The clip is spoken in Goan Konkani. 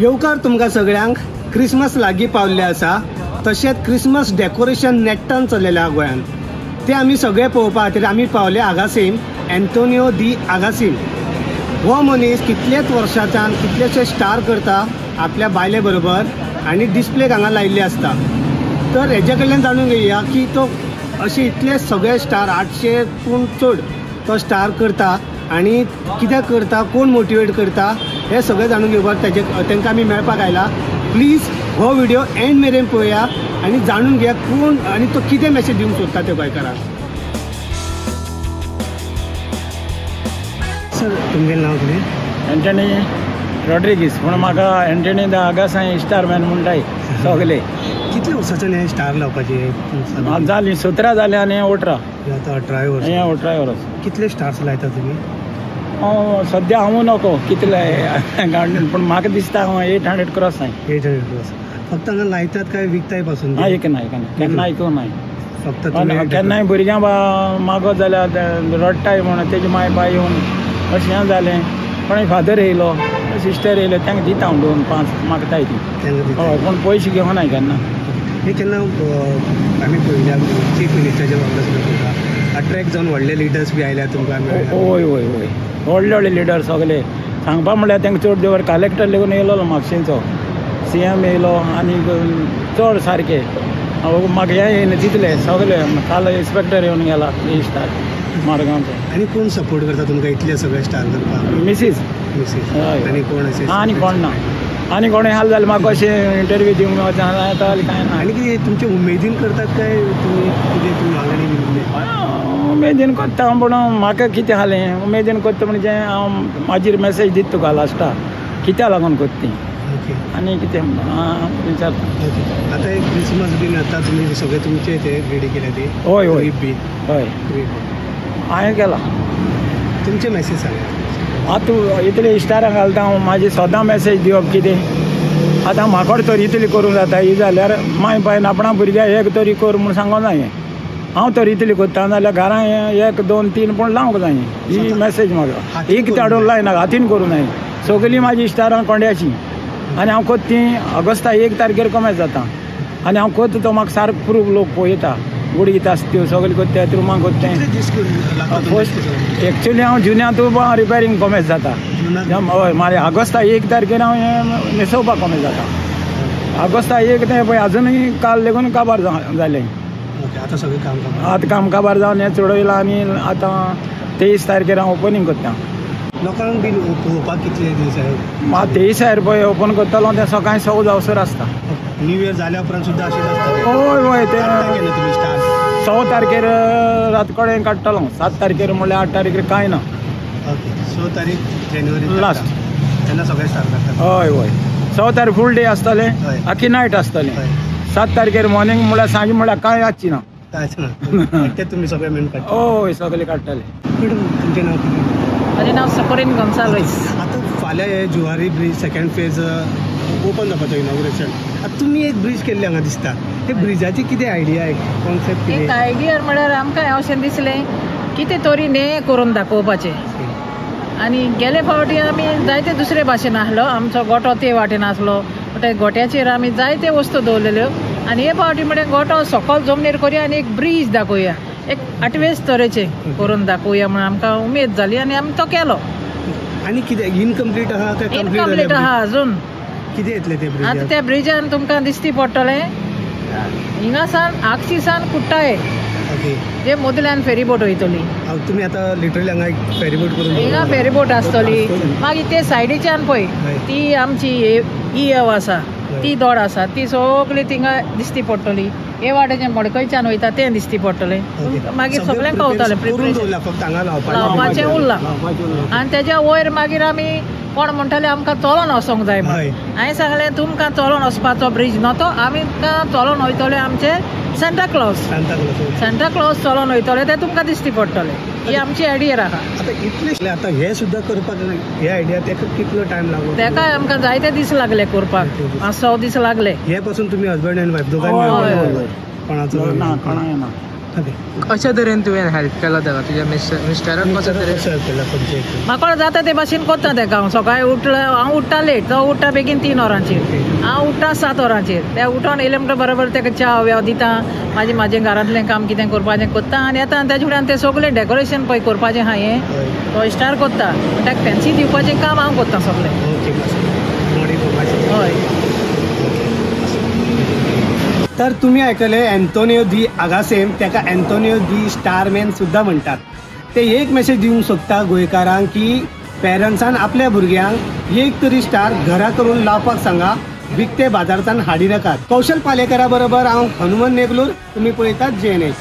येवकार तुमकां सगळ्यांक. क्रिसमस लागीं पावल्ले आसा, तशेंच क्रिसमस डेकोरेशन नेट्टान चल्लेलें आहा गोंयांत. ते आमी सगळे पळोवपा खातीर आमी पावले आगासीम, एंटोनियो दी आगासीम. हो मनीस कितलेच वर्सांच्यान कितलेशे स्टार करता आपल्या बायले बरोबर आनी डिस्प्लेक हांगा लायिल्ले आसता. तर हेज्या कडल्यान जाणून घेवया की तो अशे इतले सगळे स्टार 800 पूण चड तो स्टार करता आनी कित्याक करता, कोण मोटिवेट करता, हे सगळें जाणून घेवपाक तांकां आमी मेळपाक आयला. प्लीज हो व्हिडिओ एंड मेरेन पळया आनी जाणून घेया कोण आनी तो कितें मॅसेज दिवंक सोदता ते गोंयकारांक. सर, तुमगेलें नांव कितें? एंटनी रॉड्रिगीस. पूण म्हाका एंटनी the आगासां स्टार मॅन म्हणटाय सगळे. कितले वर्सांच्यान हे स्टार लावपाचे? जाली 17 जाले आनी 18. आतां 18 वर्स. हें 18 वर्स. कितले स्टार्स लायता तुमी? सद्या हांव नको कितले गार्डन, पूण म्हाका दिसता हांव 800 क्रॉस आहाय. 800 क्रॉस. फक्त हांगा लायतात काय विकताय पासून? एक ना, एक ना, केन्ना आयकूंक नाय. फक्त केन्नाय भुरग्यां मागत जाल्यार रडटाय म्हणून तेजी माय बाय येवन अशें हें जालें. कोणूय फादर येयलो, सिस्टर येयलो, तांकां दिता हांव 2 5 मागताय ती. हय, पूण पयशे घेवनाय केन्ना. हे केन्ना आमी पळयल्या चीफ मिनिस्टराच्या वांगडा सुद्दां तुमकां अट्रॅक्ट जावन व्हडले लिडर्स बी आयल्या तुमकां? हय हय हय, व्हडले व्हडले लिडर सगळे. सांगपा म्हणल्यार तांकां चड देवर कलेक्टर लेगून येयलो, म्हापशेंचो CM येयलो आनी चड सारके म्हाका हें येयना तितले सगळे. काल इन्स्पेक्टर येवन गेला स्टार मडगांवचो. आनी कोण सपोर्ट करता तुमकां इतले सगळे स्टार करपाक? मिसीस. मिसीस. आनी कोण अशें? आनी कोण ना. आनी कोणें हाल जाल्यार म्हाका अशें इंटरव्यू दिवंक वचना जाल्यार कांय ना. आनी कितें तुमचे उमेदीन करतात काय तुमी कितें तुमी मागणी बी? उमेदीन करता पूण म्हाका कितें जालें उमेदीन करता म्हणजे हांव मागीर मॅसेज दिता तुका लास्टाक कित्याक लागून करता ती आनी कितें विचारता. आतां एक क्रिसमस बीन आतां तुमी सगळे तुमचे ते रेडी केल्या ती? हय हय हय, हांवें केला. तुमचे मॅसेज सांगात. आतां इतले इश्टारां घालता हांव, म्हाजी सदां मॅसेज दिवप कितें आतां म्हाका तरी इतली करूंक जाता ही जाल्यार माय बायन आपणा भुरग्याक एक तरी कर म्हूण सांगूंक जाय. हांव तरी इतली करता जाल्यार घरां 1 2 3 पूण लावंक जाय. ही मॅसेज म्हाका एक हाडून लायना, हातीन करूंक जाय. सगळीं म्हाजी इश्टारां कोंड्याची आनी हांव करता ती ऑगस्टा 1 तारखेर कमेज जाता आनी हांव करता तो म्हाका सारको प्रूफ लोक पळयता. गुडी आसता त्यो सगळें करता, रुमां करता. फर्स्ट एक्चुली हांव जुन्यांत रिपेरींग कमेज जाता. हय, मागीर ऑगस्टा 1 तारखेर हांव हें न्हेसोवपाक कमेज जाता. ऑगस्टा 1 तें पळय अजुनूय काल लेगून काबार जालें. आतां सगळें काम आतां काम काबार जावन हें चडयलां आनी आतां 23 तारखेर हांव ओपनींग करता. लोकांक बीन पळोवपाक कितले दीस? 23 पळय ओपन करतलो तें सकाळीं 6 जावसर आसता. न्यू इयर जाल्या उपरांत सुद्दां अशेंच आसता? हय हय, तें 6 तारखेर रात कडेन काडटलो. 7 तारखेर म्हणल्यार 8 तारखेर कांय ना. ओके, 6 तारीख जानेवारी लास्ट तेन्ना सगळें स्टार्ट करता. हय हय, 6 तारीख फूल डे आसतलें, आखी नायट आसतलें. 7 तारखेर मॉर्निंग म्हणल्यार सांजे म्हणल्यार कांय आसची ना. कांयच ना, ते तुमी सगळे मेळून काडटा? हय, सगळे काडटले. मॅडम, तुमचें नांव कितें? म्हजें नांव सकोरीन गोन्साल्वीस. आतां फाल्यां हे Zuari bridge second phase open जावपाचो इनॉग्रेशन. आतां तुमी एक ब्रीज केल्ले हांगा दिसता, ते ब्रिजाची कितें आयडिया, कॉन्सेप्ट कितें? एक आयडिया म्हळ्यार आमकां अशें दिसलें कितें तरी न्हें करून दाखोवपाचें. आनी गेले फावटी आमी जायते दुसरे भाशेन आसलो, आमचो गोटो ते वाटेन आसलो, त्या गोट्याचेर आमी जायते वस्तू दवरलेल्यो. आनी हे फावटी म्हळ्यार गोटो सकल जमनीर करुया आनी एक ब्रीज दाखोवया, एक आठवेच तरेचें करून दाखोवया म्हूण आमकां उमेद जाली आनी आमी तो केलो. आनी कितें इनकम्प्लीट आहा काय इनकम्प्लीट आहा अजून? कितें येतलें ते ब्रिजार? आतां त्या ब्रिजान तुमकां दिसती पडटलें हिंगासान आगशीसान कुट्टाये जे मदल्यान फेरीबोट वयतली. तुमी आतां लिटरली हांगा एक फेरीबोट करून हिंगा फेरीबोट आसतली. मागीर ते सायडीच्यान पळय ती आमची इयव आसा, ती दोड आसा, ती सगळी थिंगा दिसती पडटली. हे वाटेच्यान मडकयच्यान वयता तें दिसती पडटलें. मागीर सगळें कवतलें प्रिपरेशन लावपाचें उरलां. आनी तेज्या वयर मागीर आमी कोण म्हणटाले आमकां चलोन वचोंक जाय म्हूण. हांवें सांगलें तुमकां चलोन वचपाचो ब्रीज न्हू तो, आमी चलोन वयतले आमचे सांता क्लॉज, सांता क्लॉज चलोन वयतले ते तुमकां दिसती पडटले. ही आमची आयडिया आहा. आतां इतले आतां हें सुद्दां करपाक हे आयडिया तेका कितलो टायम लागलो? तेका आमकां जायते दीस लागले करपाक, 5-6 दीस लागले. हे पासून तुमी हजबंड एंड वायफ दोगांय? कोणाचो ना, कोणाय ना. अशा तरेन तुवें हेल्प केलो ताका तुज्या मिस्टराक कसो तरेन केला खंयचे? म्हाका जाता ते भाशेन करता तेका हांव. सकाळीं उठलो हांव उठ्ठा लेट, तो उठ्ठा बेगीन 3 वरांचेर, हांव उठ्ठा 7 वरांचेर. ते उठोन येयले म्हणटा बरोबर तेका च्या वेव दिता, मागीर म्हाजें घरांतलें काम कितें करपाचें करता आनी येता. आनी तेजे फुड्यान तें सगळें डेकोरेशन पळय करपाचें आहा हें तो स्टार करता, ताका फॅन्सी दिवपाचें काम हांव करता सगळें. हय. तर तुम्ही आयकले एंटोनियो दी आगासेम, ताका एंटोनियो दी स्टारमॅन सुद्दां म्हणटात. ते एक मेसेज दिवंक सोदता गोंयकारांक की पेरंट्सान आपल्या भुरग्यांक एक तरी स्टार घरा करून लावपाक सांगा, विकते बाजारांतल्यान हाडी नाकात. कौशल पालेकरा बरोबर हांव हनुमंत नेगलूर, तुमी पळयतात JNH.